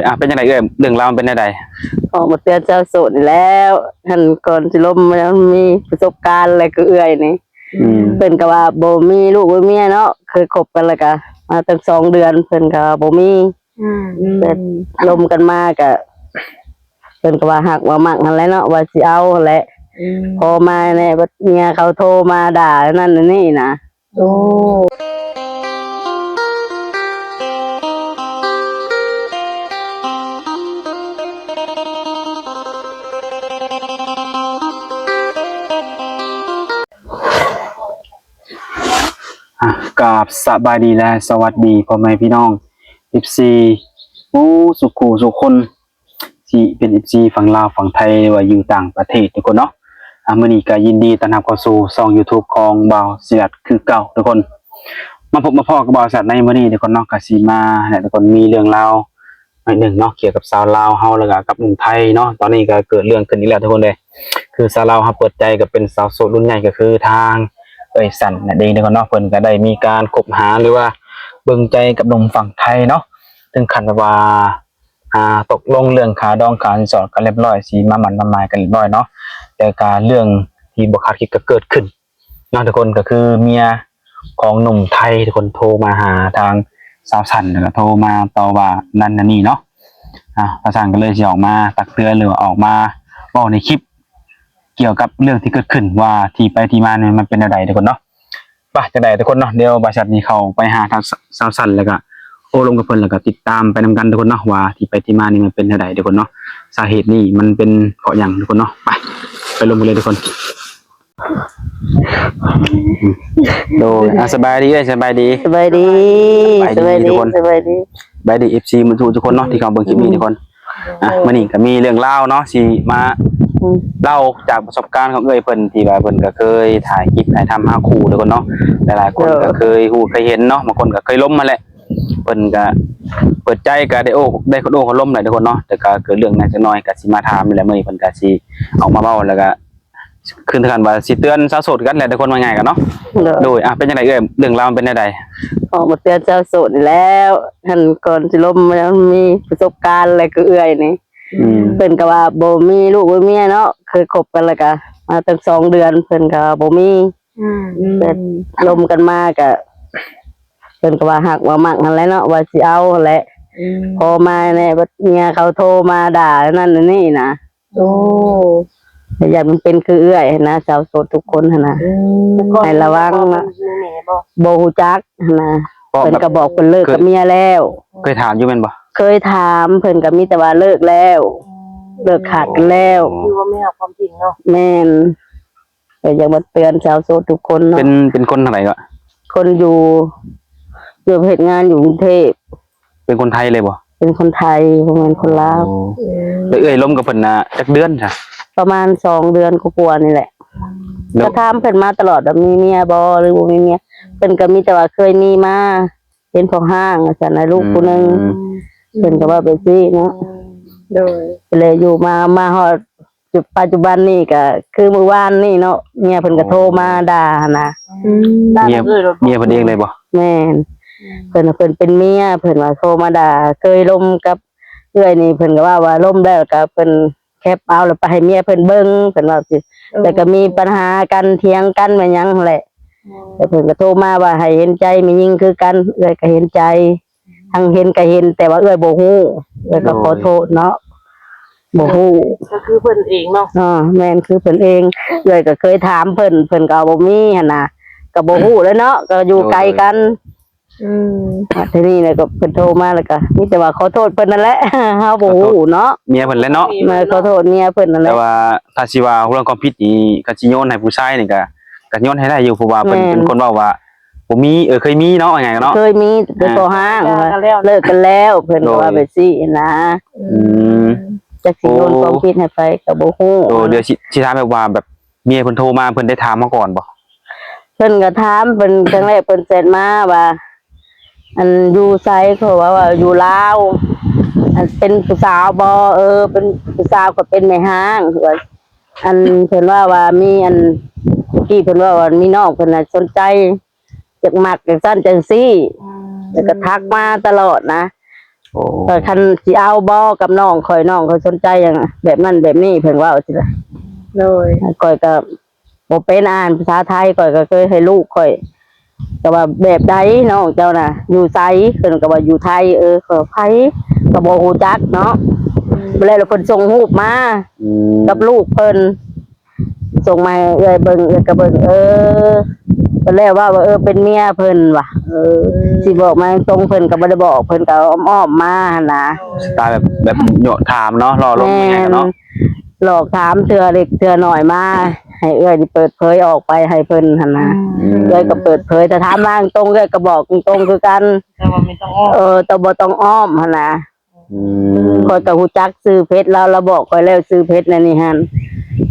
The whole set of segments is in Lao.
ຍ ອ່ະ ເປັນຈັ່ງໃດເອື້ອຍ ເລື່ອງລາວມັນເປັນແນວໃດ? ອອກມາເຕືອນຊາວໂສດນີ້ແຫຼ້ວ ຫັ້ນ ກ່ອນຊິລົມ ມັນມີປະສົບການແຫຼະ ຄືເອື້ອຍນີ້ ອືມ ເພິ່ນກໍວ່າບໍ່ມີລູກມີເມຍເນາະ ເຄີຍຄົບກັນແລ້ວກໍມາຕັ້ງສອງເດືອນ ເພິ່ນກໍວ່າບໍ່ມີ ອືມ ແຕ່ລົມກັນມາກໍ ເພິ່ນກໍວ່າຮັກວ່າມັກຫັ້ນແຫຼະເນາະ ວ່າຊິເອົາຫັ້ນແຫຼະ ອືມ ພໍມາແນ່ ບັດເມຍເຂົາໂທມາດ່ານັ້ນນີ້ນະ ໂອ້ ອ່ະ ກາບສະບາຍດີ ແລະ ສະຫວັດດີພໍ່ແມ່ພີ່ນ້ອງ ເອັຟຊີ ໂອ້ ສູ່ຄູ່ສູ່ຄົນ ທີ່ເປັນ ເອັຟຊີ ຝັ່ງລາວ ຝັ່ງໄທ ຫຼືວ່າຢູ່ຕ່າງປະເທດທຸກຄົນເນາະ. ອ່າ ມື້ນີ້ກໍຍິນດີຕ້ອນຮັບເຂົ້າສູ່ຊ່ອງ YouTube ຂອງບ່າວສີລັດຄືເກົ່າທຸກຄົນ. ມາພົບມາພໍ້ກັບບ່າວສີລັດໃນມື້ນີ້ທຸກຄົນເນາະ, ກໍຊິມາໃຫ້ທຸກຄົນມີເລື່ອງລາວໜ້ອຍໜຶ່ງເນາະ ກ່ຽວກັບຊາວລາວເຮົາ ແລ້ວກໍກັບໜຸ່ມໄທເນາະ. ຕອນນີ້ກໍເກີດເລື່ອງຂຶ້ນອີກແລ້ວທຸກຄົນເດ້ ຄືຊາວລາວເຮົາເປີດໃຈກັບເປັນສາວໂສດລຸ້ນໃຫຍ່ ກໍຄືທາງເອື້ອຍສັນນັ້ນເອງທຸກຄົນເນາະ. ເພິ່ນກໍໄດ້ມີການຄົບຫາ ຫຼືວ່າເບິ່ງໃຈກັບໜຸ່ມຝັ່ງໄທເນາະ ເຖິງຂັ້ນແບບວ່າ ອ່າ ຕົກລົງເລື່ອງຄ່າດອງຄ່າສິນສອດກັນລຽບຮ້ອຍ ຊິມາໝັ້ນມາໝາຍກັນລຽບຮ້ອຍເນາະ. ແຕ່ກະເລື່ອງທີ່ບໍ່ຄາດຄິດກໍເກີດຂຶ້ນເນາະທຸກຄົນ, ກໍຄືເມຍຂອງໜຸ່ມໄທທຸກຄົນໂທມາຫາທາງສາວສັນ ແລ້ວກໍໂທມາຕໍ່ວ່ານັ້ນນັ້ນນີ້ເນາະ. ອ່າ ສາວສັນກໍເລີຍຊິອອກມາຕັກເຕືອນ ຫຼືວ່າອອກມາເວົ້າໃນຄລິບ ກ່ຽວກັບເລື່ອງທີ່ເກີດຂຶ້ນວ່າທີ່ໄປທີ່ມານີ້ມັນເປັນແນວໃດທຸກຄົນເນາະ. ປະ ຈັ່ງໃດທຸກຄົນເນາະ ດຽວບ່າວສີລັດນີ້ເຂົ້າໄປຫາທາງສາວສັນ ແລ້ວກະໂອ້ລົມກັບເພິ່ນ ແລ້ວກະຕິດຕາມໄປນຳກັນທຸກຄົນເນາະ ວ່າທີ່ໄປທີ່ມານີ້ມັນເປັນແນວໃດທຸກຄົນເນາະ, ສາເຫດນີ້ມັນເປັນເພາະຫຍັງທຸກຄົນເນາະ. ໄປ ໄປລົມກັນເລີຍທຸກຄົນ. ໂດຍ ອ່າ ສະບາຍດີເອື້ອຍ ສະບາຍດີ ສະບາຍດີ ສະບາຍດີ ສະບາຍດີ ທຸກຄົນ ສະບາຍດີ ສະບາຍດີ ເອັຟຊີ ໝົດທຸກຄົນເນາະ ທີ່ເຂົ້າເບິ່ງຄລິບນີ້ທຸກຄົນ. ອ່ະ ມື້ນີ້ກໍມີເລື່ອງລາວເນາະ ຊິມາ ອືມ ເລົ່າຈາກປະສົບການຂອງເອື້ອຍເພິ່ນ ທີ່ວ່າເພິ່ນກໍເຄີຍຖ່າຍຄລິບຖ່າຍທຳຫາຄູ່ທຸກຄົນເນາະ, ຫຼາຍໆຄົນ ເອີ ກໍເຄີຍຮູ້ເຄີຍເຫັນເນາະ, ບາງຄົນກໍເຄີຍລົມຫັ້ນແຫຼະ. ເພິ່ນກໍເປີດໃຈ ກໍໄດ້ໂອ້ ໄດ້ຄົນໂອ້ຄົນລົມແຫຼະທຸກຄົນເນາະ, ແຕ່ກໍເກີດເລື່ອງໜັກຈັກໜ້ອຍ ກໍຊິມາຖາມນີ້ແຫຼະ. ມື້ນີ້ເພິ່ນກໍຊິອອກມາເວົ້າ ແລ້ວກໍຄືກັນວ່າຊິເຕືອນຊາວໂສດຄືກັນແຫຼະທຸກຄົນ ວ່າງ່າຍກັນເນາະ. ໂດຍ ໂດຍ ອ່ະ ເປັນຈັ່ງໃດເອື້ອຍ ເລື່ອງລາວມັນເປັນແນວໃດ? ອອກມາເຕືອນຊາວໂສດນີ້ແຫຼ້ວ ຫັ້ນ ກ່ອນຊິລົມ ມັນມີປະສົບການແຫຼະ ຄືເອື້ອຍນີ້ ອືມ ເພິ່ນກໍວ່າບໍ່ມີລູກບໍ່ມີເມຍເນາະ, ເຄີຍຄົບກັນແລ້ວກໍມາຕັ້ງສອງເດືອນ ເພິ່ນກໍວ່າບໍ່ມີ ອືມ ແຕ່ລົມກັນມາກໍ ເພິ່ນກໍວ່າຮັກວ່າມັກຫັ້ນແຫຼະເນາະ ວ່າຊິເອົາຫັ້ນແຫຼະ ອືມ ພໍມາແນ່ ບັດເມຍເຂົາໂທມາດ່ານັ້ນນີ້ນະ ໂອ້ ກໍຢ້ານມັນເປັນຄືເອື້ອຍຫັ້ນນະ ຊາວໂສດທຸກຄົນຫັ້ນນະ ອືມ ໃຫ້ລະວັງນະ ບໍ່ຮູ້ຈັກຫັ້ນນະ ເພິ່ນກໍບອກເພິ່ນເລີກກັບເມຍແລ້ວ ເຄີຍຖາມຢູ່ແມ່ນບໍ່? ເຄີຍຖາມ ເພິ່ນກໍມີແຕ່ວ່າເລີກແລ້ວ ອືມ ເລີກຂາດກັນແລ້ວ ຄືວ່າແມ່ນຄວາມຈິງເນາະ ແມ່ນ ກໍຢາກມາເຕືອນຊາວໂສດທຸກຄົນເນາະ ເປັນ ເປັນຄົນທາງໃດກໍ? ຄົນຢູ່ ຢູ່ເຮັດງານຢູ່ກຸງເທບ ເປັນຄົນໄທເລີຍບໍ່? ເປັນຄົນໄທ ບໍ່ແມ່ນຄົນລາວ ໂອ້ ອືມ ແລ້ວເອື້ອຍລົມກັບເພິ່ນນະຈັກເດືອນຊະ? ປະມານສອງເດືອນກວ່າໆນີ້ແຫຼະ ແລ້ວ ກໍຖາມເພິ່ນມາຕະຫຼອດວ່າມີເມຍບໍ່ ຫຼືບໍ່ມີເມຍ ເພິ່ນກໍມີແຕ່ວ່າເຄີຍມີມາ ເປັນພໍ່ຮ້າງວ່າຊັ້ນນະ ລູກຜູ້ໜຶ່ງ ອືມ ເພິ່ນກໍເວົ້າແບບຊີ້ເນາະ ອືມ ໂດຍ ກໍເລີຍຢູ່ມາ ມາຮອດ ປັດຈຸບັນນີ້ກໍຄືມື້ວານນີ້ເນາະ ເມຍເພິ່ນກໍໂທມາດ່າຫັ້ນນະ ອືມ ເມຍ ເມຍເພິ່ນເອງເລີຍບໍ່? ແມ່ນ ອືມ ເພິ່ນ ເພິ່ນເປັນເມຍ ເພິ່ນວ່າໂທມາດ່າ ເຄີຍລົມກັບເອື້ອຍນີ້ ເພິ່ນກໍເວົ້າວ່າລົມແລ້ວກໍເພິ່ນແຄບເອົາ ແລ້ວໄປໃຫ້ເມຍເພິ່ນເບິ່ງ ເພິ່ນວ່າຊີ້ ເອີ ແລ້ວກໍມີປັນຫາກັນ ຖຽງກັນ ແມ່ນຫຍັງຫັ້ນແຫຼະ ອືມ ແລ້ວເພິ່ນກໍໂທມາວ່າໃຫ້ເຫັນໃຈແມ່ຍິງຄືກັນ ເອື້ອຍກໍເຫັນໃຈ ທັງເຫັນກໍເຫັນ ແຕ່ວ່າເອື້ອຍບໍ່ຮູ້ ເອື້ອຍກໍ ໂດຍ ຂໍໂທດເນາະ ບໍ່ຮູ້ ກໍຄືເພິ່ນເອງເນາະ ອ່າ ແມ່ນ ຄືເພິ່ນເອງ ເອື້ອຍກໍເຄີຍຖາມເພິ່ນ ເພິ່ນກໍບໍ່ມີຫັ້ນນະ ກໍບໍ່ຮູ້ແຫຼະເນາະ ກໍຢູ່ໄກກັນ ໂດຍ ອືມ ອ່າ ທີນີ້ແລ້ວກໍເພິ່ນໂທມາ ແລ້ວກໍມີແຕ່ວ່າຂໍໂທດເພິ່ນນັ້ນແຫຼະ ເຮົາບໍ່ຮູ້ເນາະ ຂໍໂທດເມຍເພິ່ນແຫຼະເນາະ ແມ່ນ ຂໍໂທດເມຍເພິ່ນນັ້ນແຫຼະ ແຕ່ວ່າຖ້າຊິວ່າເລື່ອງຄວາມຜິດນີ້ ກໍຊິໂຍນໃຫ້ຜູ້ຊາຍນີ້ກໍ ກໍໂຍນໃຫ້ໄດ້ຢູ່ ເພາະວ່າເພິ່ນ ແມ່ນ ເປັນຄົນເວົ້າວ່າ ບໍ່ມີ ເອີ ເຄີຍມີເນາະ ວ່າໄງເນາະ ເຄີຍມີແຕ່ ອ່າ ພໍຮ້າງ ເລີກກັນແລ້ວ ເລີກກັນແລ້ວ ເພິ່ນກໍວ່າ ໂດຍ ແບບຊີ້ນະ ອືມ ຈັກຊິໂຍນ ໂອ້ ຄວາມຜິດໃຫ້ໃຜກໍບໍ່ຮູ້ ໂດຍ ດຽວຊິ ຊິຖາມແບບວ່າ ແບບເມຍເພິ່ນໂທມາ ເພິ່ນໄດ້ຖາມມາກ່ອນບໍ່? ເພິ່ນກໍຖາມ ເພິ່ນ ຄັ້ງແລກເພິ່ນແຊັດມາວ່າ ອັນ ຢູ່ໃສ ເຂົາວ່າ ວ່າຢູ່ລາວ ອັນ ເປັນຜູ້ສາວບໍ່? ເອີ ເປັນຜູ້ສາວ ກໍເປັນແມ່ຮ້າງ ວ່າ ອັນ ເພິ່ນວ່າ ວ່າມີ ອັນ ເມື່ອກີ້ເພິ່ນວ່າ ວ່າມີນ້ອງເພິ່ນນະສົນໃຈ ຢາກມັກ ຈັ່ງຊັ້ນຈັ່ງຊີ້ ອືມ ແລ້ວກໍທັກມາຕະຫຼອດນະ ໂອ້ ກໍຄັນຊິເອົາບໍ່ກັບນ້ອງຂ້ອຍ ນ້ອງຂ້ອຍສົນໃຈຫຍັງແບບນັ້ນແບບນີ້ ເພິ່ນເວົ້າຊີ້ນະ. ໂດຍ ຂ້ອຍກໍບໍ່ເປັນ ອ່ານພາສາໄທ ຂ້ອຍກໍເຄີຍໃຫ້ລູກຂ້ອຍ ກໍວ່າແບບໃດນ້ອງເຈົ້ານະ ຢູ່ໃສ? ເພິ່ນກໍວ່າຢູ່ໄທ. ເອີ ກໍໃຜ ກໍບໍ່ຮູ້ຈັກເນາະ. ອືມ ແລ້ວເພິ່ນສົ່ງຮູບມາ ອືມ ກັບລູກເພິ່ນ ສົ່ງມາໃຫ້ເອື້ອຍເບິ່ງ ເອື້ອຍກໍເບິ່ງ ເອີ ກໍແລ້ວວ່າ ວ່າ ເອີ ເປັນເມຍເພິ່ນວ່າ ເອີ ອືມ ຊິບອກມາຕົງໆ ເພິ່ນກໍບໍ່ໄດ້ບອກ ເພິ່ນກໍອ້ອມໆມາຫັ້ນນະ. ສະໄຕລ໌ແບບ ແບບເຍາະຖາມເນາະ ຫຼໍ່ລົມຫຍັງເນາະ. ແມ່ນ ຫຼອກຖາມເທື່ອເລັກເທື່ອນ້ອຍມາ ໃຫ້ເອື້ອຍນີ້ເປີດເຜີຍອອກໄປໃຫ້ເພິ່ນຫັ້ນນະ. ອືມ ເອື້ອຍກໍເປີດເຜີຍ ຖ້າຖາມມາຕົງໆ ເອື້ອຍກໍບອກຕົງໆຄືກັນ ແຕ່ວ່າບໍ່ຕ້ອງອ້ອມ ເອີ ແຕ່ບໍ່ຕ້ອງອ້ອມຫັ້ນນະ. ອືມ ຂ້ອຍກໍຮູ້ຈັກຊື່ເຟສລາວ ລາວບອກຂ້ອຍແລ້ວຊື່ເຟສແນວນີ້ຫັ້ນ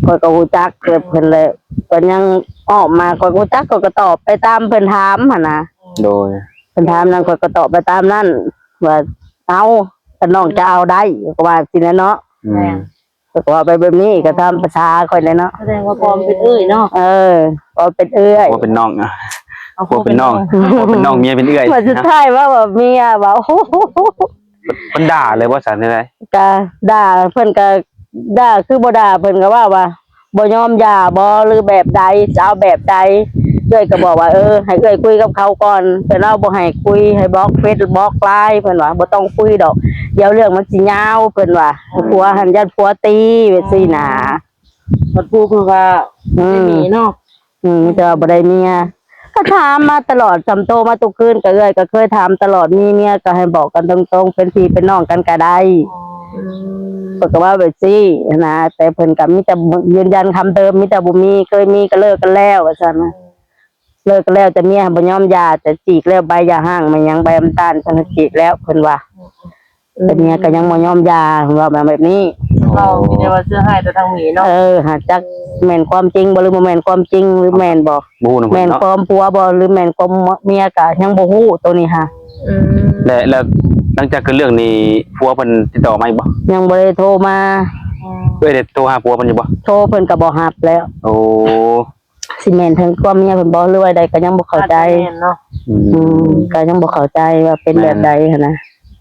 ຂ້ອຍກໍຮູ້ຈັກແບບເພິ່ນແຫຼະ ກໍຍັງອອກມາ ຂ້ອຍກໍຮູ້ຈັກ ຂ້ອຍກໍຕອບໄປຕາມເພິ່ນຖາມຫັ້ນນະ. ໂດຍ ເພິ່ນຖາມນັ້ນ ຂ້ອຍກໍຕອບໄປຕາມນັ້ນ ວ່າ ເອົາ ຄັນນ້ອງຈະເອົາໄດ້ ກໍວ່າຊີ້ນະເນາະ. ອືມ ແມ່ນ ຂ້ອຍກໍເວົ້າໄປແບບນີ້ ກໍຕາມພາສາຂ້ອຍແຫຼະເນາະ. ສະແດງວ່າປອມເປັນເອື້ອຍເນາະ. ເອີ ປອມເປັນເອື້ອຍ ຜົວເປັນນ້ອງ ເອົາ ຜົວເປັນນ້ອງ ຜົວເປັນນ້ອງ ເມຍເປັນເອື້ອຍ ວ່າສຸດທ້າຍວ່າ ວ່າເມຍວ່າ ໂອ້ໂຫ ເພິ່ນດ່າເລີຍບໍ່ຊັ້ນ ຈັ່ງໃດ? ກະດ່າ ເພິ່ນກະດ່າ ຄືບໍ່ດ່າ ເພິ່ນກະເວົ້າວ່າ ບໍ່ຍອມຢ່າບໍ່ ຫຼືແບບໃດ ຈະເອົາແບບໃດ? ເອື້ອຍກະບອກວ່າ ເອີ ໃຫ້ເອື້ອຍຄຸຍກັບເຂົາກ່ອນ ເພິ່ນເວົ້າບໍ່ໃຫ້ຄຸຍ ໃຫ້ບລັອກເຟສ ບລັອກລາຍ ເພິ່ນວ່າບໍ່ຕ້ອງຄຸຍດອກ ດຽວເລື່ອງມັນຊິຍາວ ເພິ່ນວ່າ ຜົວຫັ້ນຢ້ານຜົວຕີ ແບບຊີ້ນະ. ບັດຜູ້ເພິ່ນວ່າ ອືມ ບໍ່ໄດ້ມີເນາະ. ອືມ ມີແຕ່ວ່າບໍ່ໄດ້ເມຍ ກໍຖາມມາຕະຫຼອດ ຈຳໂຕມາທຸກຄືນ ກໍເອື້ອຍກໍເຄີຍຖາມຕະຫຼອດ ມີເມຍກໍໃຫ້ບອກກັນຕົງໆ ເປັນພີ່ເປັນນ້ອງກັນກໍໄດ້. ອືມ ເພິ່ນກໍເວົ້າແບບຊີ້ຫັ້ນນະ ແຕ່ເພິ່ນກໍມີແຕ່ຢືນຢັນຄຳເດີມ ມີແຕ່ບໍ່ມີ ເຄີຍມີກໍເລີກກັນແລ້ວ ວ່າຊັ້ນນະ. ເລີກກັນແລ້ວ ແຕ່ເມຍບໍ່ຍອມຢ່າ ແຕ່ຈີກແລ້ວ ໃບຢ່າຮ້າງ ແມ່ນຫຍັງ ໃບນ້ຳຕານ ເພິ່ນຈີກແລ້ວ ເພິ່ນວ່າ. ແຕ່ເມຍກໍຍັງບໍ່ຍອມຢ່າ ເວົ້າມາແບບນີ້. ເວົ້າມີແຕ່ວ່າເຊື່ອຮ້າຍແຕ່ທາງເມຍເນາະ. ເອີ ຫາກຈັກແມ່ນຄວາມຈິງບໍ່ ຫຼືບໍ່ແມ່ນຄວາມຈິງ ຫຼືແມ່ນບໍ່ ບໍ່ຮູ້ນຳເພິ່ນເນາະ ແມ່ນຄວາມຜົວບໍ່ ຫຼືແມ່ນຄວາມເມຍ ກໍຍັງບໍ່ຮູ້ໂຕນີ້ຫາ. ອືມ ແລະ ແລ້ວຫຼັງຈາກເກີດເລື່ອງນີ້ ຜົວເພິ່ນຕິດຕໍ່ມາອີກບໍ່? ຍັງບໍ່ໄດ້ໂທມາ. ອືມ ເອື້ອຍໄດ້ໂທຫາຜົວເພິ່ນຢູ່ບໍ່? ໂທເພິ່ນກໍບໍ່ຮັບແລ້ວ. ໂອ້ ຊິແມ່ນເຖິງຄວາມເມຍເພິ່ນບໍ່ ຫຼືວ່າໃດກໍຍັງບໍ່ເຂົ້າໃຈ. ອາດຈະແມ່ນເນາະ. ອືມ ອືມ ກໍຍັງບໍ່ເຂົ້າໃຈວ່າເປັນແບບໃດຫັ້ນນະ. ແມ່ນ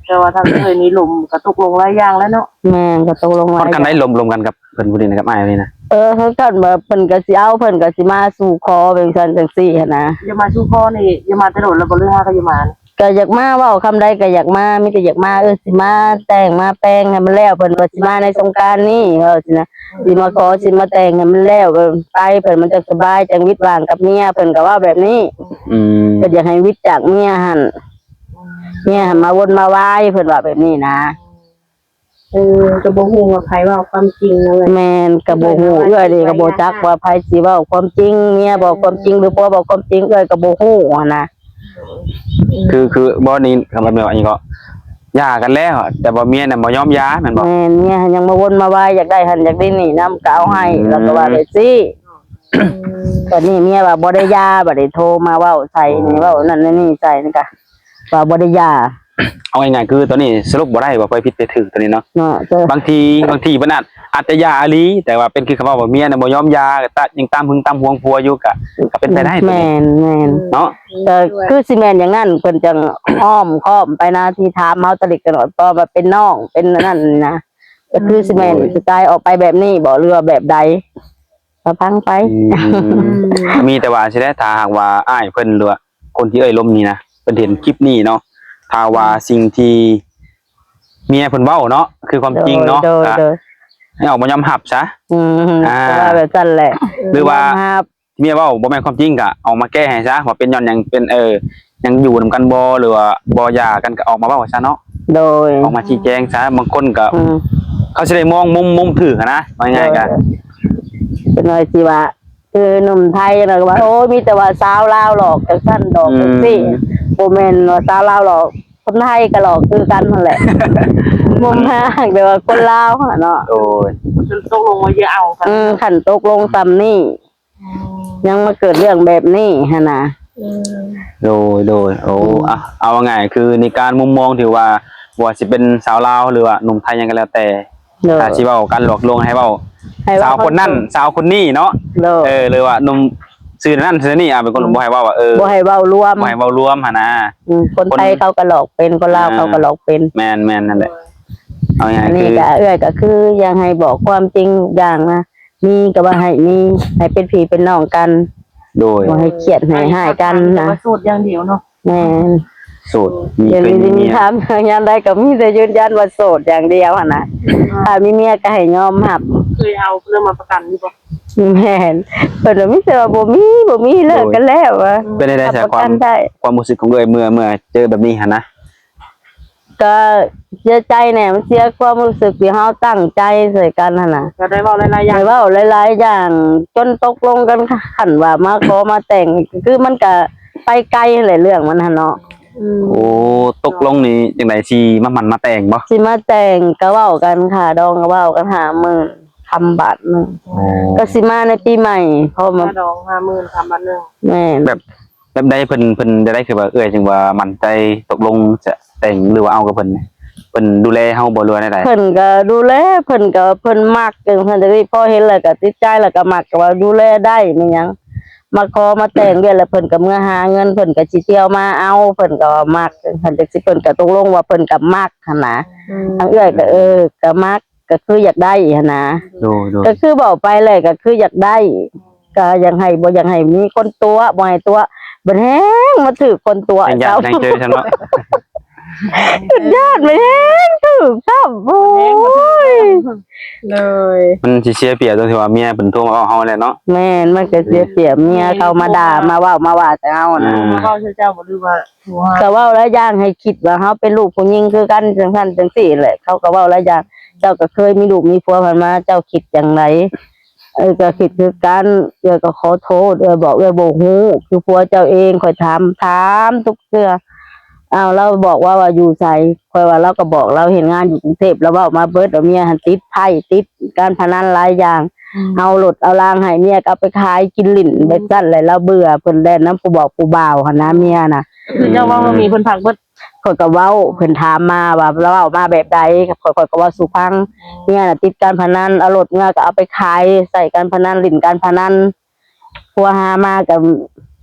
ແຕ່ວ່າທາງເອື້ອຍນີ້ລົມກໍຕົກລົງຫຼາຍຢ່າງແລ້ວເນາະ. ແມ່ນ ກໍຕົກລົງຫຼາຍຢ່າງ. ຮອດຂັ້ນໃດ ລົມ ລົມກັນກັບເພິ່ນຜູ້ນີ້ນະ ກັບອ້າຍນີ້ນະ? ເອີ ຮອດຂັ້ນວ່າເພິ່ນກໍຊິເອົາ ເພິ່ນກໍຊິມາສູ່ຂໍ ເປັນຊັ້ນຈັ່ງຊີ້ຫັ້ນນະ. ຢາກມາສູ່ຂໍນີ້ ຢາກມາແຕ່ດົນແລ້ວບໍ່ ຫຼືຫາກໍຢາກມາ? ກໍຢາກມາ ເວົ້າຄຳໃດກໍຢາກມາ ມີແຕ່ຢາກມາ ເອີ ຊິມາແຕ່ງມາແປງໃຫ້ມັນແລ້ວ ເພິ່ນວ່າຊິມາໃນສົງການນີ້ ເວົ້າຊີ້ນະ ຊິມາຂໍ ຊິມາແຕ່ງໃຫ້ມັນແລ້ວ ໄປ ເພິ່ນມັນຈັ່ງສະບາຍ ຈັ່ງຫວິດຫວ່າງກັບເມຍ ເພິ່ນກໍເວົ້າແບບນີ້. ອືມ ເພິ່ນຢາກໃຫ້ຫວິດຈາກເມຍຫັ້ນ ເມຍຫັ້ນມາວົນມາວາຍ ເພິ່ນວ່າແບບນີ້ນະ. ເອີ ກໍບໍ່ຮູ້ວ່າໃຜເວົ້າຄວາມຈິງເນາະ. ແມ່ນ ກໍບໍ່ຮູ້ ເອື້ອຍນີ້ກໍບໍ່ຈັກວ່າໃຜຊິເວົ້າຄວາມຈິງ ເມຍເວົ້າຄວາມຈິງ ຫຼືຜົວເວົ້າຄວາມຈິງ ເອື້ອຍກໍບໍ່ຮູ້ຫັ້ນນະ. ອືມ ຄື ຄືບໍ່ນີ້ ຄຳວ່າແບບນີ້ກໍຢ່າກັນແລ້ວ ແຕ່ວ່າເມຍນັ້ນບໍ່ຍອມຢ່າແມ່ນບໍ່? ແມ່ນ ເມຍຫັ້ນຍັງມາວົນມາວາຍ ຢາກໄດ້ຫັ້ນຢາກໄດ້ນີ້ນຳ ກໍເອົາໃຫ້ ອືມ ແລ້ວກໍວ່າໄປຊີ້. ອືມ ບັດນີ້ເມຍວ່າບໍ່ໄດ້ຢ່າ ບັດນີ້ໂທມາເວົ້າໃສ່ນີ້ ເວົ້ານັ້ນນີ້ໃສ່ນີ້ກະວ່າບໍ່ໄດ້ຢ່າ. ເອົາງ່າຍໆ ຄືຕອນນີ້ສະຫຼຸບບໍ່ໄດ້ວ່າໃຜຜິດໃຜຖືກຕອນນີ້ເນາະ. ເນາະ ບາງທີ ບາງທີເພິ່ນອາດ ອາດຈະຢ່າອີ່ຫຼີ ແຕ່ວ່າເປັນຄືຄຳເວົ້າວ່າເມຍນະບໍ່ຍອມຢ່າ ກໍຕະ ຍັງຕາມຫຶງຕາມຫວງຜົວຢູ່ ກໍ ກໍເປັນໄປໄດ້. ແມ່ນ ແມ່ນ ເນາະ ກໍຄືຊິແມ່ນຢ່າງນັ້ນ ເພິ່ນຈັ່ງອ້ອມຄ້ອມໄປນະ ທີ່ຖາມເຮົາຕະລິດກັນວ່າ ເພາະວ່າເປັນນ້ອງ ເປັນອັນນັ້ນນະ ກໍຄືຊິແມ່ນ ໂດຍ ສະໄຕອອກໄປແບບນີ້ບໍ່ ຫຼືວ່າແບບໃດ ກໍຟັງໄປ. ອືມ ອືມ ມີແຕ່ວ່າຊີ້ແຫຼະ ຖ້າຫາກວ່າອ້າຍເພິ່ນ ຫຼືວ່າຄົນທີ່ເອື້ອຍລົມນີ້ນະ ເພິ່ນເຫັນຄລິບນີ້ເນາະ ຖ້າວ່າ ອືມ ສິ່ງທີ່ເມຍເພິ່ນເວົ້າເນາະ ຄືຄວາມຈິງເນາະ ໂດຍ ກໍ ໂດຍ ໃຫ້ອອກມາຍອມຮັບຊະ. ອືມ ອ່າ ກໍວ່າແບບຊັ້ນແຫຼະ ຫຼືວ່າ ຍອມຮັບ ເມຍເວົ້າບໍ່ແມ່ນຄວາມຈິງ ກໍອອກມາແກ້ໃຫ້ຊະ ວ່າເປັນຍ້ອນຫຍັງ ເປັນ ເອີ ຍັງຢູ່ນຳກັນບໍ່ ຫຼືວ່າບໍ່ຢ່າກັນ ກໍອອກມາເວົ້າຊະເນາະ. ໂດຍ ອອກມາຊີ້ແຈງຊະ ບາງຄົນກໍ ອືມ ເຂົາຊິໄດ້ມອງມຸມ ມຸມຖືກຫັ້ນນະ ວ່າງ່າຍໆ ກໍ ໂດຍ ເປັນວ່າຊິວ່າ ຄືໜຸ່ມໄທນະກໍວ່າ ໂອ້ຍ ມີແຕ່ວ່າສາວລາວຫຼອກ ຈັ່ງຊັ້ນດອກ ອືມ ຈັ່ງຊີ້ ບໍ່ແມ່ນວ່າສາວລາວຫຼອກ ຄົນໄທກໍຫຼອກຄືກັນຫັ້ນແຫຼະ ມຸມຫາກແຕ່ວ່າຄົນລາວຫັ້ນນະເນາະ. ໂດຍ ຄັນຕົກລົງວ່າຢ່າເອົາກັນ ອືມ ຄັນຕົກລົງສ່ຳນີ້ ອືມ ຍັງມາເກີດເລື່ອງແບບນີ້ຫັ້ນນະ. ອືມ ໂດຍ ໂດຍ ໂອ້ ອືມ ອ່ະ ເອົາວ່າງ່າຍ ຄືໃນການມຸມມອງທີ່ວ່າ ບໍ່ວ່າຊິເປັນສາວລາວ ຫຼືວ່າໜຸ່ມໄທຫຍັງກໍແລ້ວແຕ່ ໂດຍ ຖ້າຊິເວົ້າການຫຼອກລວງ ໃຫ້ເວົ້າ ໃຫ້ເວົ້າ ສາວຄົນນັ້ນ ຄວາມຈິງ ສາວຄົນນີ້ເນາະ. ໂດຍ ເອີ ຫຼືວ່າໜຸ່ມ ຊື່ນັ້ນຊື່ນີ້ ອາ ເປັນຄົນ ອືມ ບໍ່ໃຫ້ເວົ້າວ່າ ເອີ ບໍ່ໃຫ້ເວົ້າລວມ ບໍ່ໃຫ້ເວົ້າລວມຫັ້ນນະ. ອືມ ຄົນໄທ ຄົນ ເຂົາກໍຫຼອກເປັນ ຄົນລາວ ອ່າ ເຂົາກໍຫຼອກເປັນ. ແມ່ນໆ ນັ້ນແຫຼະ. ເອົາງ່າຍໆ ອັນນີ້ ຄື ກໍເອື້ອຍກໍຄືຢາກໃຫ້ບອກຄວາມຈິງຢ່າງນະ ມີກໍວ່າໃຫ້ມີ ໃຫ້ເປັນພີ່ເປັນນ້ອງກັນ. ໂດຍ ບໍ່ໃຫ້ຄຽດໃຫ້ຮ້າຍກັນນະ. ແຕ່ວ່າໂສດຢ່າງດຽວເນາະ. ແມ່ນ ໂສດ ມີ ເຄີຍມີເມຍ ຖາມຫາຍາມໃດກໍມີແຕ່ຢືນຢັນວ່າໂສດຢ່າງດຽວຫັ້ນນະ. ຖ້າມີເມຍກໍໃຫ້ຍອມຮັບ. ເຄີຍເອົາເລື່ອງມາປະກັນຢູ່ບໍ່? ແມ່ນ ເພິ່ນວ່າມີແຕ່ວ່າບໍ່ມີ ບໍ່ມີ ເລີກກັນແລ້ວວ່າ. ໂດຍ ເປັນໃດ ຮັບປະກັນໄດ້ ຄວາມ ຄວາມຮູ້ສຶກຂອງເອື້ອຍເມື່ອ ເມື່ອເຈີແບບນີ້ຫັ້ນນະ? ກໍເສຍໃຈແດ່ ມັນເສຍຄວາມຮູ້ສຶກທີ່ເຮົາຕັ້ງໃຈໃສ່ກັນຫັ້ນນະ. ກໍໄດ້ເວົ້າຫຼາຍໆຢ່າງ ໄດ້ເວົ້າຫຼາຍໆຢ່າງ ຈົນຕົກລົງກັນຂັ້ນວ່າມາຂໍມາແຕ່ງ ຄືມັນກໍໄປໄກຫັ້ນແຫຼະເລື່ອງມັນຫັ້ນເນາະ. ອືມ ໂອ້ ຕົກລົງນີ້ຈັ່ງໃດ ຊິມາໝັ້ນມາແຕ່ງບໍ່? ຊິມາແຕ່ງ ກໍເວົ້າກັນ ຄ່າດອງກໍເວົ້າກັນຫ້າໝື່ນຄຳບາດໜຶ່ງ. ໂອ້ ກໍຊິມາໃນປີໃໝ່ ເພາະມັນ ຄ່າດອງຫ້າໝື່ນຄຳບາດໜຶ່ງ. ແມ່ນ ແບບ ແບບໃດ ເພິ່ນ ເພິ່ນຈັ່ງໃດ ຄືວ່າເອື້ອຍຈຶ່ງວ່າໝັ້ນໃຈຕົກລົງຈະແຕ່ງ ຫຼືວ່າເອົາກັບເພິ່ນ? ເພິ່ນດູແລເຮົາບໍ່ ຫຼືວ່າແນວໃດ? ເພິ່ນກໍດູແລ ເພິ່ນກໍ ເພິ່ນມັກ ຈັ່ງຊັ້ນຈັ່ງນີ້ ພໍເຫັນແລ້ວກໍຕິດໃຈ ແລ້ວກໍມັກ ກໍວ່າດູແລໄດ້ແມ່ນຫຍັງ ມາຂໍມາແຕ່ງວຽກ ແລ້ວເພິ່ນກໍເມືອຫາເງິນ ເພິ່ນກໍຊິທ່ຽວມາເອົາ ເພິ່ນກໍວ່າມັກ ຈັ່ງຊັ້ນຈັ່ງຊີ້ ເພິ່ນກໍຕົກລົງວ່າເພິ່ນກໍມັກຫັ້ນນະ. ອືມ ທາງເອື້ອຍກໍ ເອີ ກໍມັກ ກໍຄືຢາກໄດ້ຫັ້ນນະ. ໂດຍໆ ກໍຄືເວົ້າໄປແຫຼະ ກໍຄືຢາກໄດ້ ກໍຢາກໃຫ້ ບໍ່ຢາກໃຫ້ມີຄົນຕົວະ ບໍ່ໃຫ້ຕົວະ ບັດແຮງມາຖືກຄົນຕົວະ ແຮງຢາກ ຊ້ຳ ແຮງເຈີຊ້ຳເນາະ. ຢ້ານ ບັດແຮງຖືກຊ້ຳ. ໂອ້ຍ ໂດຍ ມັນຊິເສຍປຽບຕົງທີ່ວ່າເມຍເພິ່ນໂທມາເວົ້າເຮົາແຫຼະເນາະ. ແມ່ນ ມັນກໍເສຍປຽບເມຍເຂົາມາດ່າ ແມ່ນ ມາເວົ້າ ມາວ່າໃສ່ເຮົານະ. ອ່າ ມາເວົ້າໃສ່ເຈົ້າບໍ່ ຫຼືວ່າ ກໍເວົ້າຫຼາຍຢ່າງ ໃຫ້ຄິດວ່າເຮົາເປັນລູກຜູ້ຍິງຄືກັນ ຈັ່ງຊັ້ນຈັ່ງຊີ້ແຫຼະ ເຂົາກໍເວົ້າຫຼາຍຢ່າງ. ເຈົ້າກໍເຄີຍມີລູກມີຜົວຜ່ານມາ ເຈົ້າຄິດຈັ່ງໃດ? ເອື້ອຍກໍຄິດຄືກັນ ເອື້ອຍກໍຂໍໂທດ ເອື້ອຍບອກເອື້ອຍບໍ່ຮູ້ ຄືຜົວເຈົ້າເອງ ຂ້ອຍຖາມ ຖາມທຸກເທື່ອ. ອ້າວ ລາວບອກວ່າ ວ່າຢູ່ໃສ? ຂ້ອຍວ່າ ລາວກໍບອກລາວເຮັດງານຢູ່ກຸງເທບ ລາວເວົ້າມາເບິດ ວ່າເມຍຫັ້ນຕິດໄພ້ ຕິດການພະນັນຫຼາຍຢ່າງ. ອືມ ເອົາລົດເອົາລາງໃຫ້ເມຍ ກໍເອົາໄປຂາຍກິນຫຼິ້ນ ອືມ ແບບຊັ້ນແຫຼະ. ລາວເບື່ອເພິ່ນແລ່ນນຳຜູ້ບອກຜູ້ບ່າວຫັ້ນນະ ເມຍນະ. ຄືເຈົ້າເວົ້າວ່າເມຍເພິ່ນພັກເບິດ ຂ້ອຍກໍເວົ້າ ເພິ່ນຖາມມາວ່າລາວເວົ້າມາແບບໃດ ຂ້ອຍ ຂ້ອຍກໍເວົ້າສູ່ຟັງ. ເມຍນະຕິດການພະນັນ ເອົາລົດເມືອກໍເອົາໄປຂາຍ ໃຊ້ການພະນັນ ຫຼິ້ນການພະນັນ. ຜົວຫາມາກ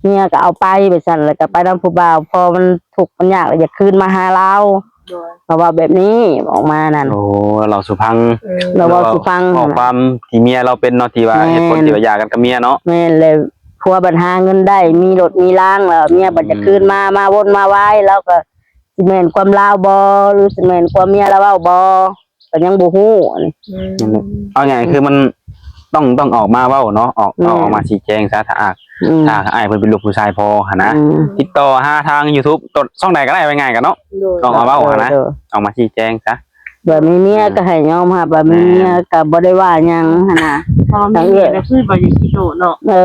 ໍເມຍກໍເອົາໄປ ແບບຊັ້ນ ແລ້ວກໍໄປນຳຜູ້ບ່າວ ພໍມັນທຸກມັນຍາກ ແລ້ວຢາກຄືນມາຫາລາວ. ໂດຍ ລາວເວົ້າແບບນີ້ອອກມານັ້ນ. ໂອ້ ລາວເລົ່າສູ່ຟັງ. ເອີ ລາວເວົ້າສູ່ຟັງ ເວົ້າຄວາມທີ່ເມຍລາວເປັນເນາະ ທີ່ວ່າ ແມ່ນ ເຫດຜົນທີ່ວ່າຢ່າກັນກັບເມຍເນາະ. ແມ່ນ ແລ້ວຜົວບັດຫາເງິນໄດ້ ມີລົດມີລາງ ແລ້ວເມຍບັດ ອືມ ຢາກຄືນມາ ມາວົນມາວາຍ ລາວກໍຊິແມ່ນຄວາມລາວບໍ່ ຫຼືຊິແມ່ນຄວາມເມຍລາວເວົ້າບໍ່ ກໍຍັງບໍ່ຮູ້ອັນນີ້. ອືມ ນັ້ນແຫຼະ ເອົາງ່າຍໆ ຄືມັນຕ້ອງ ຕ້ອງອອກມາເວົ້າເນາະ ອອກ ແມ່ນ ເອົາອອກມາຊີ້ແຈງຊະ ຖ້າອາກ ອືມ ຖ້າອ້າຍເພິ່ນເປັນລູກຜູ້ຊາຍພໍຫັ້ນນະ. ອືມ ຕິດຕໍ່ຫາທາງຢູທູບ ຊ່ອງໃດກໍໄດ້ ເອົາງ່າຍໆກັນເນາະ. ໂດຍ ຕ້ອງເອົາມາເວົ້າຫັ້ນນະ ໂດຍ ເອົາມາຊີ້ແຈງຊະ. ແບບມີເມຍ ອ່າ ກໍໃຫ້ຍອມຮັບວ່າມີເມຍ ແມ່ນ ກໍບໍ່ໄດ້ວ່າຫຍັງຫັ້ນນະ. ເພາະວ່າມີເມຍແລ້ວຄືວ່າຢ່າຂີ້ໂຕເນາະ. ເອີ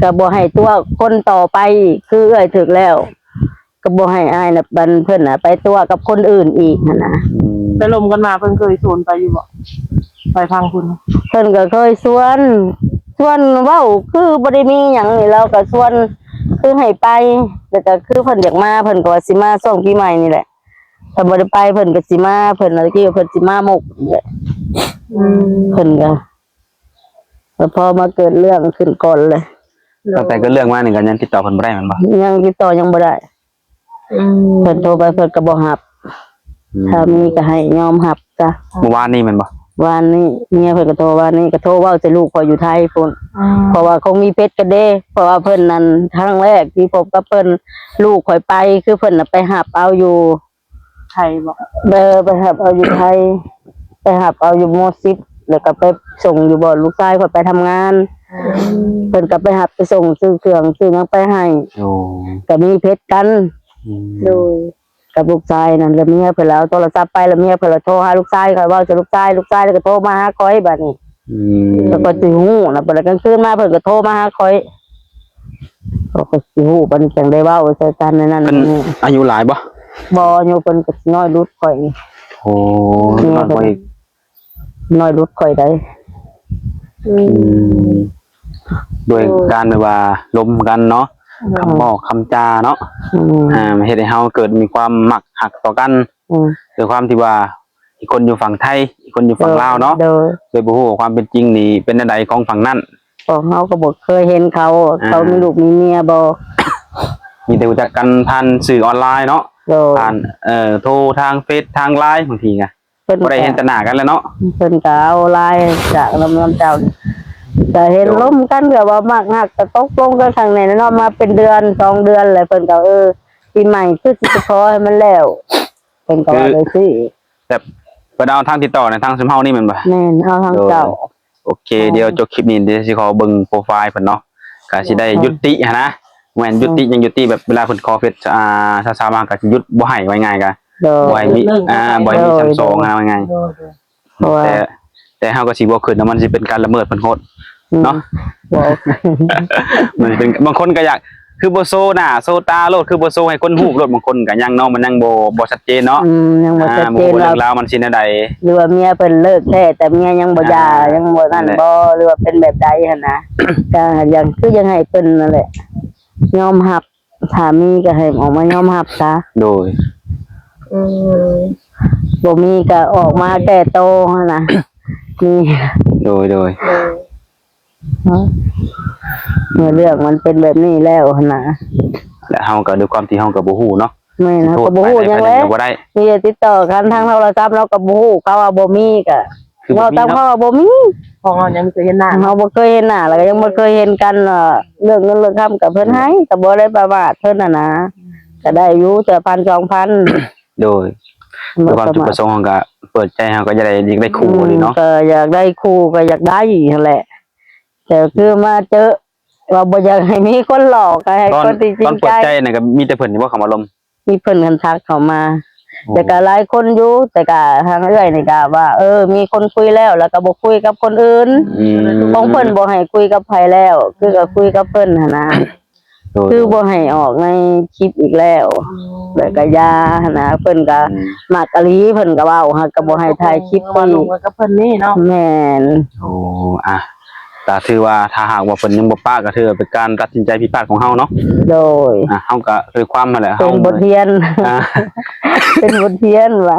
ກໍບໍ່ໃຫ້ຕົວະຄົນຕໍ່ໄປອີກ ຄືເອື້ອຍຖືກແລ້ວ ກໍບໍ່ໃຫ້ອ້າຍນະ ອັນເພິ່ນນະໄປຕົວະກັບຄົນອື່ນອີກຫັ້ນນະ. ອືມ ແຕ່ລົມກັນມາເພິ່ນເຄີຍຊວນໄປຢູ່ບໍ່? ໄປພັງພຸ້ນ ເພິ່ນກໍເຄີຍຊວນ ຊວນເວົ້າ ຄືບໍ່ໄດ້ມີຫຍັງນີ້ ລາວກໍຊວນ ຄືໃຫ້ໄປ ແລ້ວກໍຄືເພິ່ນຢາກມາ ເພິ່ນກໍວ່າຊິມາຊ່ວງປີໃໝ່ນີ້ແຫຼະ. ຖ້າບໍ່ໄດ້ໄປເພິ່ນກໍຊິມາ ເພິ່ນວ່າຕະກີ້ເພິ່ນຊິມາມຸກນີ້ແຫຼະ. ອືມ ເພິ່ນກໍ ແລ້ວພໍມາເກີດເລື່ອງຂຶ້ນກ່ອນເລີຍ. ຕັ້ງແຕ່ເກີດເລື່ອງມານີ້ກໍຍັງຕິດຕໍ່ເພິ່ນບໍ່ໄດ້ແມ່ນບໍ່? ຍັງຕິດຕໍ່ຍັງບໍ່ໄດ້. ອືມ ເພິ່ນໂທໄປເພິ່ນກໍບໍ່ຮັບ. ອືມ ຖ້າມີກໍໃຫ້ຍອມຮັບຊະ. ເມື່ອວານນີ້ແມ່ນບໍ່? ວານນີ້ ເມຍເພິ່ນກໍໂທ ວານນີ້ກໍໂທເວົ້າໃສ່ລູກຂ້ອຍຢູ່ໄທພຸ້ນ. ອືມ ເພາະວ່າຄົງມີເພັດກັນເດ້ ເພາະວ່າເພິ່ນນັ້ນ ຄັ້ງແລກທີ່ພົບກັບເພິ່ນ ລູກຂ້ອຍໄປ ຄືເພິ່ນນະໄປຮັບເອົາຢູ່ ໄທບໍ່? ເອີ ໄປຮັບເອົາຢູ່ໄທ ໄປຮັບເອົາຢູ່ມໍສິບ ແລ້ວກໍໄປສົ່ງຢູ່ບ່ອນລູກຊາຍຂ້ອຍໄປທຳງານ. ອືມ ເພິ່ນກໍໄປຮັບໄປສົ່ງ ຊື້ເຄື່ອງຊື້ຫຍັງໄປໃຫ້. ໂອ້ ກໍມີເພັດກັນ. ອືມ ໂດຍ ກັບລູກຊາຍນັ້ນ ແລ້ວເມຍເພິ່ນລະເອົາໂທລະສັບໄປ ແລ້ວເມຍເພິ່ນລະໂທຫາລູກຊາຍ ຂ້ອຍເວົ້າໃສ່ລູກຊາຍ ລູກຊາຍລະກໍໂທມາຫາຂ້ອຍບາດນີ້. ອືມ ແລ້ວຂ້ອຍຊິຮູ້ນະ ບາດລະກາງຄືນມາເພິ່ນກໍໂທມາຫາຂ້ອຍ. ເຂົາກໍຊິຮູ້ ປານຈັ່ງໄດ້ເວົ້າໃສ່ກັນນັ້ນ. ເພິ່ນອາຍຸຫຼາຍບໍ່? ບໍ່ ອາຍຸເພິ່ນກໍນ້ອຍລຸດຂ້ອຍ. ໂອ້ ແມ່ເພິ່ນນ້ອຍລຸດຂ້ອຍໄດ໋. ອືມ ອືມ ດ້ວຍການແບບວ່າລົມກັນເນາະ ຄຳເວົ້າຄຳຈາເນາະ ອືມ ອ່າ ເຮັດໃຫ້ເຮົາເກີດມີຄວາມມັກຮັກຕໍ່ກັນ. ອືມ ດ້ວຍຄວາມທີ່ວ່າ ອີກຄົນຢູ່ຝັ່ງໄທ ອີກຄົນຢູ່ຝັ່ງລາວເນາະ ໂດຍ ໂດຍບໍ່ຮູ້ວ່າຄວາມເປັນຈິງນີ້ເປັນແນວໃດຂອງຝັ່ງນັ້ນ. ພວກເຮົາກໍບໍ່ເຄີຍເຫັນເຂົາ ອ່າ ເຂົາມີລູກມີເມຍບໍ່? ມີແຕ່ຮູ້ຈັກກັນຜ່ານສື່ອອນລາຍເນາະ ໂດຍ ຜ່ານ ເອີ ໂທທາງເຟສທາງລາຍ ບາງທີກະ ເພິ່ນ ບໍ່ໄດ້ເຫັນແຕ່ໜ້າກັນແລ້ວເນາະ ເພິ່ນກໍເອົາລາຍຈາກນຳ ນຳເຈົ້າ ກໍເຫັນ ໂດຍ ລົມກັນ ກໍວ່າມັກຮັກ ກໍຕົກລົງກັນຄັ້ງນີ້ເນາະ ມາເປັນເດືອນສອງເດືອນແລ້ວ ເພິ່ນກໍ ເອີ ປີໃໝ່ຄືຊິໄປຂໍໃຫ້ມັນແລ້ວ ເພິ່ນກໍວ່າ ຄື ຈັ່ງຊີ້ ແບບເພິ່ນເອົາທາງຕິດຕໍ່ໃນທາງຊຸມເຮົານີ້ແມ່ນບໍ່? ແມ່ນ ເອົາທາງ ໂດຍ ເຈົ້າ ໂອເຄ ອ່າ ດຽວຈົບຄລິບນີ້ ດຽວຊິຂໍເບິ່ງໂປຣໄຟລ໌ເພິ່ນເນາະ ກໍຊິໄດ້ ໂອເຄ ຍຸຕິຫັ້ນນະ ແມ່ນ ໂອເຄ ຍຸຕິ ຍັງຍຸຕິແບບເວລາເພິ່ນຂໍເຟສ ອ່າ ສາວໆ ມາກໍຊິຢຸດ ບໍ່ໃຫ້ ວ່າງ່າຍກໍ ໂດຍ ບໍ່ໃຫ້ມີ ຍົກເລີກ ອ່າ ບໍ່ໃຫ້ມີ ໂດຍ ຊ່ຳສອງ ໂດຍ ວ່າງ່າຍ ໂດຍ ໂດຍ ເພາະວ່າ ແຕ່ ແຕ່ເຮົາກໍຊິບໍ່ຂຶ້ນເນາະ ມັນຊິເປັນການລະເມີດເພິ່ນໂພດ ອືມ ເນາະ ບໍ່ ມັນເປັນ ບາງຄົນກໍຢາກ ຄືບໍ່ໂຊໜ້າໂຊຕາໂລດ ຄືບໍ່ໂຊໃຫ້ຄົນຮູ້ໂລດ ບາງຄົນກໍຍັງເນາະ ມັນຍັງບໍ່ ບໍ່ຊັດເຈນເນາະ ອືມ ຍັງບໍ່ ອ່າ ຊັດເຈນ ບໍ່ຮູ້ວ່າເລື່ອງລາວມັນຊິແນວໃດ ຫຼືວ່າເມຍເພິ່ນເລີກແທ້ ແຕ່ເມຍຍັງບໍ່ຢ່າ ອ່າ ຍັງບໍ່ນັ້ນ ນັ້ນແຫຼະ ບໍ່ ຫຼືວ່າເປັນແບບໃດຫັ້ນນະ ກໍຢາກ ຄືຢາກໃຫ້ເພິ່ນນັ້ນແຫຼະ ຍອມຮັບ ຖ້າມີກໍໃຫ້ອອກມາຍອມຮັບຊະ ໂດຍ ອືມ ບໍ່ມີກໍອອກມາແກ້ໂຕຫັ້ນນະ ມີ ໂດຍ ໂດຍ ໂດຍ ເມື່ອເລື່ອງມັນເປັນແບບນີ້ແລ້ວຫັ້ນນະ ແລະເຮົາກໍດ້ວຍຄວາມທີ່ເຮົາກໍບໍ່ຮູ້ເນາະ ແມ່ນ ເຮົາກໍບໍ່ຮູ້ຫຍັງແຫຼະ ມີແຕ່ຕິດຕໍ່ກັນທາງໂທລະສັບ ເຮົາກໍບໍ່ຮູ້ ເຂົາວ່າບໍ່ມີກໍ ຄືບໍ່ມີເນາະ ເວົ້າຕາມເຂົາວ່າບໍ່ມີ ຂອງເຮົາຍັງບໍ່ເຄີຍເຫັນໜ້າ ເຮົາບໍ່ເຄີຍເຫັນໜ້າ ແລ້ວກໍຍັງບໍ່ເຄີຍເຫັນກັນ ວ່າເລື່ອງເງິນເລື່ອງຄຳກໍເພິ່ນໃຫ້ ກໍບໍ່ໄດ້ປະມາດເພິ່ນຫັ້ນນະ ກໍໄດ້ຢູ່ເທື່ອພັນສອງພັນ ໂດຍ ຄືຄວາມຈຸດປະສົງຂອງກະເປີດໃຈ ເຮົາກໍຢາກໄດ້ ຢາກໄດ້ຄູ່ ອືມ ນີ້ເນາະ ກໍຢາກໄດ້ຄູ່ ກໍຢາກໄດ້ຫັ້ນແຫຼະ ແຕ່ຄືມາເຈີ ວ່າບໍ່ຢາກໃຫ້ມີຄົນຫຼອກ ກໍໃຫ້ ຕອນ ຄົນທີ່ຈິງໃຈ ຕອນເປີດໃຈນັ້ນກໍມີແຕ່ເພິ່ນນີ້ບໍ່ເຂົ້າມາລົມ? ມີເພິ່ນຄັນທັກເຂົ້າມາ ໂອ້ ແຕ່ກໍຫຼາຍຄົນຢູ່ ແຕ່ກໍທາງເອື້ອຍນີ້ກໍວ່າ ເອີ ມີຄົນຄຸຍແລ້ວ ແລ້ວກໍບໍ່ຄຸຍກັບຄົນອື່ນ ອືມ ຂອງເພິ່ນບໍ່ໃຫ້ຄຸຍກັບໃຜແລ້ວ ຄືກໍຄຸຍກັບເພິ່ນຫັ້ນນະ ໂດຍ ຄືບໍ່ໃຫ້ອອກໃນຄລິບອີກແລ້ວ ອືມ ແລ້ວກໍຢ່າຫັ້ນນະ ເພິ່ນກໍ ອືມ ມັກອີ່ຫຼີ ເພິ່ນກໍເວົ້າ ຫາກກໍບໍ່ໃຫ້ຖ່າຍຄລິບ ວ່າລົມກັນກັບເພິ່ນນີ້ເນາະ ແມ່ນ ໂອ້ ອ່ະ ກໍຖືວ່າຖ້າຫາກວ່າເພິ່ນຍັງບໍ່ປະ ກໍຖືວ່າເປັນການຕັດສິນໃຈຜິດພາດຂອງເຮົາເນາະ ໂດຍ ອ່າ ເຮົາກໍໂດຍຄວາມຫັ້ນແຫຼະ ເປັນບົດຮຽນ ອ່າ ເປັນບົດຮຽນວ່າ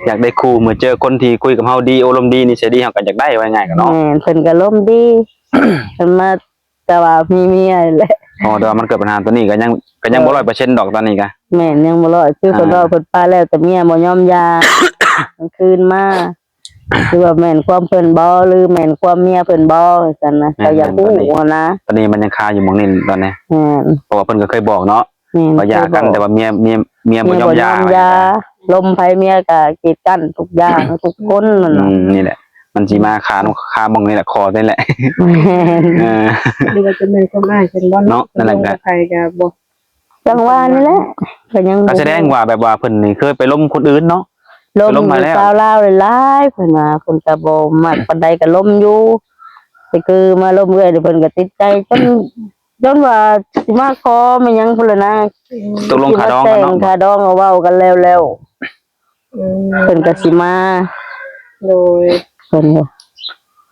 ຢາກໄດ້ຄູ່ ເມື່ອເຈີຄົນທີ່ຄຸຍກັບເຮົາດີ ໂອ້ລົມດີ ນິໄສດີ ເຮົາກໍຢາກໄດ້ ວ່າງ່າຍກໍເນາະ ແມ່ນ ເພິ່ນກໍລົມດີ ເພິ່ນມາ ແຕ່ວ່າມີເມຍແຫຼະ ອໍ ແຕ່ວ່າມັນເກີດບັນຫາຕົວນີ້ກໍຍັງ ກໍຍັງບໍ່ຮ້ອຍເປີເຊັນດອກຕອນນີ້ກໍ ແມ່ນ ຍັງບໍ່ຮ້ອຍ ຄືເພິ່ນເວົ້າ ອ່າ ເພິ່ນປະແລ້ວ ແຕ່ເມຍບໍ່ຍອມຢ່າ ມັນຄືນມາ ຫຼືວ່າແມ່ນຄວາມເພິ່ນບໍ່ ຫຼືແມ່ນຄວາມເມຍເພິ່ນບໍ່ ຈັ່ງຊັ້ນນະ ແມ່ນ ກໍຢາກຮູ້ຫັ້ນນະ ຕອນນີ້ມັນຍັງຄາຢູ່ໝ່ອງນີ້ຕອນນີ້ ແມ່ນ ເພາະວ່າເພິ່ນກໍເຄີຍບອກເນາະ ແມ່ນ ວ່າຢ່າກັນ ເຄີຍບອກ ແຕ່ວ່າເມຍ ເມຍ ເມຍບໍ່ຍອມຢ່າ ເມຍບໍ່ຍອມຢ່າ ລົມໃຜເມຍກໍກີດກັ້ນທຸກຢ່າງ ທຸກຄົນນັ້ນ ອືມ ນີ້ແຫຼະ ມັນຊິມາຄາ ຄາໝ່ອງນີ້ແຫຼະ ຄໍນີ້ແຫຼະ ແມ່ນ ເອີ ຫຼືວ່າຈະແມ່ນຄວາມອ້າຍເພິ່ນບໍ່ເນາະ ເນາະ ນັ້ນແຫຼະ ລົມກັບໃຜກໍບໍ່ ຈັ່ງວ່ານີ້ແຫຼະ ກໍຍັງ ກໍສະແດງວ່າແບບວ່າເພິ່ນນີ້ເຄີຍໄປລົມຄົນອື່ນເນາະ ລົມ ໄປລົມມາແລ້ວ ສາວລາວຫຼາຍໆ ເພິ່ນວ່າ ເພິ່ນກໍບໍ່ມັກປານໃດ ກໍລົມຢູ່ ແຕ່ຄືມາລົມເອື້ອຍ ເພິ່ນກໍຕິດໃຈ ຈົນ ຈົນວ່າຊິມາຂໍມາຫຍັງພຸ້ນແຫຼະນະ ອືມ ຕົກລົງຄ່າດອງກັນເນາະ ຄ່າດອງກໍເວົ້າກັນແລ້ວໆ ອືມ ເພິ່ນກໍຊິມາ ໂດຍ ເພິ່ນກໍ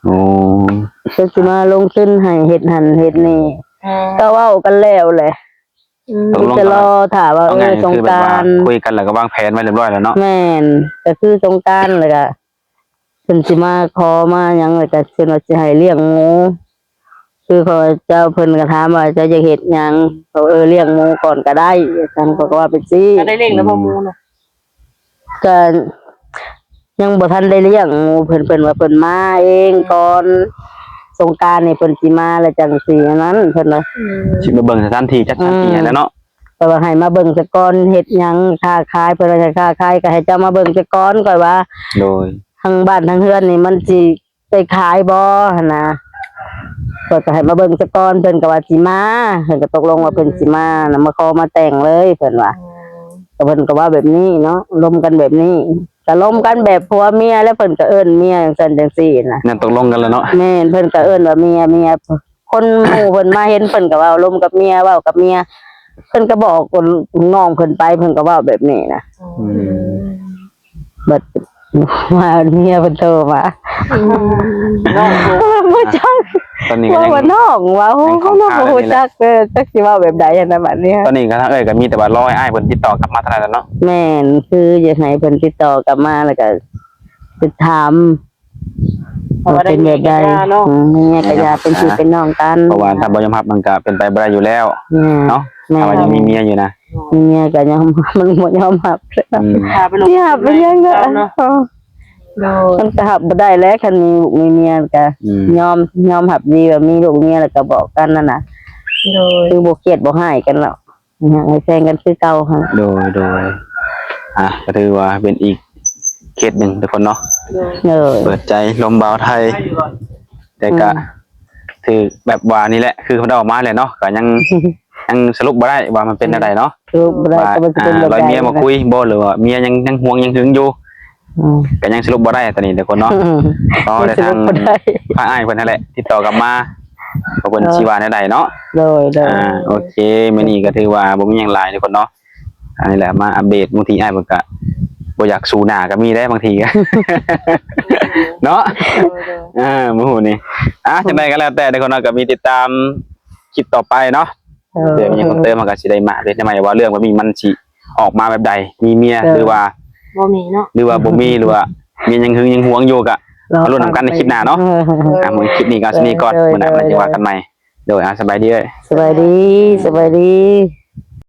ໂອ້ ເພິ່ນຊິມາລົງທຶນໃຫ້ເຮັດຫັ້ນເຮັດນີ້ ອ່າ ກໍເວົ້າກັນແລ້ວແຫຼະ ອືມ ມີແຕ່ລໍຖ້າວ່າ ເອີ ສົງການ ຄືແບບວ່າຄຸຍກັນແລ້ວກໍວາງແຜນໄວ້ຮຽບຮ້ອຍແລ້ວເນາະ ແມ່ນ ກໍຄືສົງການແລ້ວກໍ ເພິ່ນຊິມາຂໍມາຫຍັງ ແລ້ວກໍເພິ່ນວ່າຊິໃຫ້ລ້ຽງໝູ ຄືເຂົາເຈົ້າ ເພິ່ນກໍຖາມວ່າເຈົ້າຢາກເຮັດຫຍັງ ເຂົາ ເອີ ລ້ຽງໝູກ່ອນກໍໄດ້ ຊັ້ນເຂົາກໍວ່າໄປຊີ້ ກໍໄດ້ລ້ຽງແລ້ວບໍ່ໝູນະ ກໍຍັງບໍ່ທັນໄດ້ລ້ຽງໝູ ເພິ່ນ ເພິ່ນວ່າເພິ່ນມາເອງກ່ອນ ສົງການນີ້ເພິ່ນຊິມາ ແລ້ວຈັ່ງຊິອັນນັ້ນ ເພິ່ນວ່າ ອືມ ຊິມາເບິ່ງສະຖານທີ່ ຈັດສະຖານທີ່ໃຫ້ແລ້ວເນາະ ເພິ່ນວ່າໃຫ້ມາເບິ່ງສາກ່ອນ ເຮັດຫຍັງຄ້າຂາຍ ເພິ່ນວ່າຄ້າຂາຍກໍໃຫ້ເຈົ້າມາເບິ່ງສາກ່ອນ ຂ້ອຍວ່າ ໂດຍ ທາງບ້ານທາງເຮືອນນີ້ມັນຊິໄດ້ຂາຍບໍ່ຫັ້ນນະ ເພິ່ນກໍໃຫ້ມາເບິ່ງສາກ່ອນ ເພິ່ນກໍວ່າຊິມາ ເພິ່ນກໍຕົກລົງວ່າເພິ່ນຊິມານະ ມາຂໍມາແຕ່ງເລີຍ ເພິ່ນວ່າ ອືມ ກໍເພິ່ນກໍເວົ້າແບບນີ້ເນາະ ລົມກັນແບບນີ້ ກໍລົມກັນແບບຜົວເມຍ ແລ້ວເພິ່ນກໍເອີ້ນເມຍຈັ່ງຊັ້ນຈັ່ງຊີ້ນະ ນັ້ນຕົກລົງກັນແລ້ວເນາະ ແມ່ນ ເພິ່ນກໍເອີ້ນວ່າເມຍ ເມຍ ຄົນໝູ່ເພິ່ນມາເຫັນ ເພິ່ນກໍເວົ້າລົມກັບເມຍ ເວົ້າກັບເມຍ ເພິ່ນກໍບອກນ້ອງເພິ່ນໄປ ເພິ່ນກໍເວົ້າແບບນີ້ນະ ອືມ ບັດວ່າເມຍເພິ່ນໂທມາ ອືມ ນ້ອງໂທ ບໍ່ຈັກ ຕອນນີ້ກໍຍັງ ວ່ານ້ອງ ວ່າ ໂອ້ ນ້ອງບໍ່ຮູ້ຈັກເດີ ຈັກຊິເວົ້າແບບໃດຫັ້ນນະ ບັດນີ້ ຕອນນີ້ກໍທາງເອື້ອຍກໍມີແຕ່ວ່າລໍໃຫ້ອ້າຍເພິ່ນຕິດຕໍ່ກັບມາເທົ່ານັ້ນແຫຼະເນາະ ແມ່ນ ຄືຢາກໃຫ້ເພິ່ນຕິດຕໍ່ກັບມາ ແລ້ວກໍຊິຖາມ ວ່າໄດ້ເປັນແບບໃດ ເມຍກໍຢ່າເນາະ ອືມ ເມຍກໍຢ່າເປັນພີ່ເປັນນ້ອງກັນ ເພາະວ່າຖ້າບໍ່ຍອມຮັບມັນກໍເປັນໄປບໍ່ໄດ້ຢູ່ແລ້ວເນາະ ແມ່ນ ຖ້າວ່າຍັງມີເມຍຢູ່ນະ ເມຍກໍຍອມ ມັນບໍ່ຍອມຮັບ ອືມ ຊິຮັບໄປຫຍັງເນາະ ໂດຍ ມັນກໍຮັບບໍ່ໄດ້ແຫຼະ ຄັນມີລູກມີເມຍກໍ ອືມ ຍອມ ຍອມຮັບດີວ່າມີລູກເມຍ ແລ້ວກໍບອກກັນນັ້ນນະ ໂດຍ ຄືບໍ່ຄຽດບໍ່ຮ້າຍກັນແລ້ວ ຍັງໃຫ້ແຊງກັນຄືເກົ່າຫັ້ນ ໂດຍ ໂດຍ ອ່ະ ກໍຖືວ່າເປັນອີກເຄສໜຶ່ງທຸກຄົນເນາະ ໂດຍ ໂດຍ ເປີດໃຈລົມບ່າວໄທ ແຕ່ກໍ ອືມ ຖືກແບບວ່ານີ້ແຫຼະ ຄືເພິ່ນເວົ້າມາແຫຼະເນາະ ກໍຍັງ ຍັງສະຫຼຸບບໍ່ໄດ້ວ່າມັນເປັນແນວໃດເນາະ ສະຫຼຸບບໍ່ໄດ້ວ່າ ກໍມັນຊິເປັນແບບໃດ ອ່າ ລອຍເມຍມາຄຸຍບໍ່ ຫຼືວ່າເມຍຍັງ ຍັງຫວງຍັງຫຶງຢູ່ ອືມ ກໍຍັງສະຫຼຸບບໍ່ໄດ້ຕອນນີ້ທຸກຄົນເນາະ ອືມ ກໍໃຫ້ທາງ ຍັງສະຫຼຸບບໍ່ໄດ້ ທາງອ້າຍເພິ່ນຫັ້ນແຫຼະຕິດຕໍ່ກັບມາ ວ່າເພິ່ນ ເອີ ຊິວ່າແນວໃດເນາະ ໂດຍ ໂດຍ ອ່າ ໂອເຄ ມື້ນີ້ກໍຖືວ່າບໍ່ມີຫຍັງຫຼາຍທຸກຄົນເນາະ ອັນນີ້ແຫຼະມາອັບເດດ ບາງທີອ້າຍເພິ່ນກໍບໍ່ຢາກສູ້ໜ້າກໍມີເດ້ບາງທີກໍ ເນາະ ໂດຍ ໂດຍ ອ່າ ມື້ນີ້ ອ່າ ຈັ່ງໃດກໍແລ້ວແຕ່ທຸກຄົນເນາະ ກໍມີຕິດຕາມຄລິບຕໍ່ໄປເນາະ ໂດຍ ເລື່ອງຫຍັງເພີ່ມເຕີມ ເຮົາກໍຊິໄດ້ມາເຮັດໃໝ່ ວ່າເລື່ອງແບບນີ້ມັນຊິອອກມາແບບໃດ ມີເມຍ ໂດຍ ຫຼືວ່າບໍ່ມີເນາະ ຫຼືວ່າບໍ່ມີ ຫຼືວ່າເມຍຍັງຫຶງຍັງຫວງຢູ່ ກໍລໍລຸ້ນນຳກັນໃນຄລິບໜ້າເນາະ ໂດຍ ອ່າ ມື້ນີ້ຄລິບນີ້ກໍເທົ່ານີ້ກ່ອນ ໂດຍ ມື້ໜ້າ ໂດຍ ມາເຈອກັນໃໝ່ ໂດຍ ອ່າ ສະບາຍດີເອີຍ ສະບາຍດີ ສະບາຍດີ.